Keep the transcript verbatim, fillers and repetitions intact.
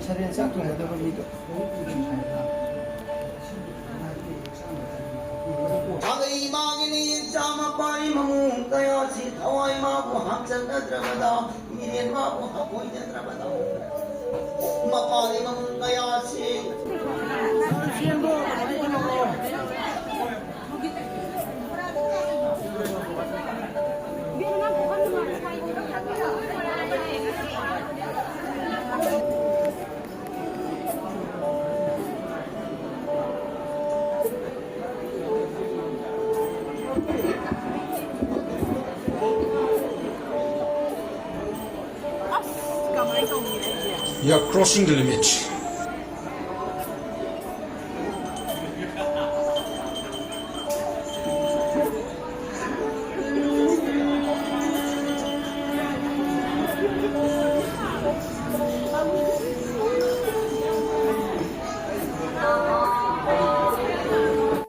ꯁꯔꯦꯟ ꯆꯥꯛ ꯊꯣꯡꯒꯗꯕ ꯃꯤꯗꯣ꯫ ꯁꯥꯒꯩ ꯏꯃꯥꯒꯤ ꯅꯌꯦꯛ ꯆꯥꯝꯃ ꯄꯥꯔꯤ ꯃꯃꯨꯡ ꯀꯌꯥꯁꯤ ꯊꯋꯥꯏ ꯃꯥꯕꯨ ꯍꯥꯞꯆꯟꯅꯗ꯭ꯔꯕꯗ, ꯃꯤꯔꯦꯟ ꯃꯥꯕꯨ ꯍꯥꯞꯄꯣꯏꯅꯗ꯭ꯔꯕꯗ, ꯃꯄꯥꯒꯤ ꯃꯃꯨꯡ ꯀꯌꯥꯁꯤ꯫ You are crossing the limit.